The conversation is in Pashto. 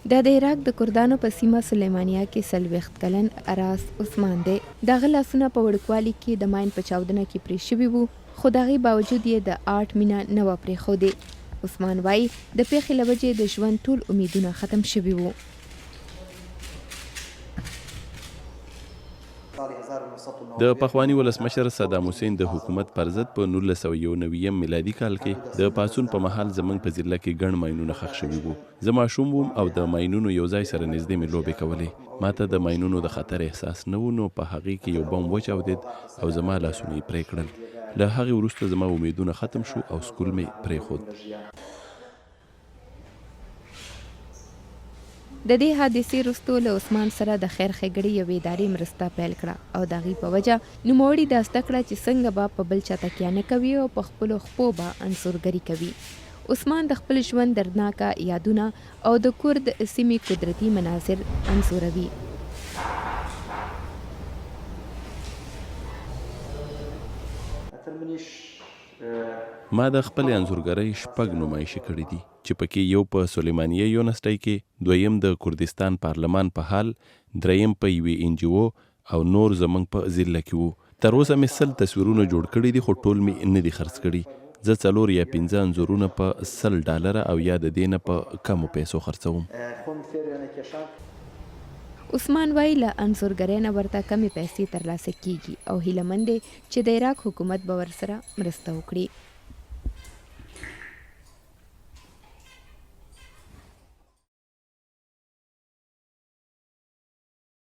دا د عراق د کردانو په سیمه سلیمانیه کې 40 کلن اراس عثمان دی. د هغه لاسونه په وړوکوالي کې د ماین په چاودنه کې پرې شوي وو، خو د هغې باوجود یې د آرټ مینه نه وه پرېښودې. عثمان وايي، د پېښې له وجې د ژوند ټول امیدونه ختم شوي وو. د پخواني ولسمشر صدام حسین د حکومت پر ضد په 1991 یم میلادي کال کې د پاڅون په مهال زموږ په ضلع کې ګڼ ماینونه ښخ شوي وو. زه ماشوم وم او د ماینونو یو ځای سره نږدې مې لوبې کولې. ماته د ماینونو د خطر احساس نه و نو په هغې کې یو بم وچاودېد او زما لاسونه یې پرې کړل. له هغې وروسته زما امیدونه ختم شو او سکول مې پرېښود. د دې حادثې وروسته له عثمان سره د خیر ښېګړې یوې ادارې مرسته پیل کړه او د هغې په وجه نوموړي دا زده کړه چې څنګه به په بل چا تکیه نه کوي او په خپلو خپو به انځورګري کوي. عثمان د خپل ژوند دردناکه یادونه او د کرد سیمې قدرتي مناظر انځوروي. ما د خپلې انځورګرۍ شپږ نمایشې کړې دي چې په کې یو په سلیمانیه یونسټۍ کې، دویم د کردستان پارلمان په هال، درېیم په یوې انجیو او نور زموږ په ضلع کې وو. تر اوسه مې 100 تصویرونه جوړ کړي دي خو ټول مې نه دي خرڅ کړي. زه څلور یا پنځه انځورونه په 100 ډالره او یا د دې نه په کمو پیسو خرڅوم. عثمان وايي، له انځورګرۍ نه ورته کمې پیسې ترلاسه کېږي او هیله من دی چې د عراق حکومت به ورسره مرسته وکړي.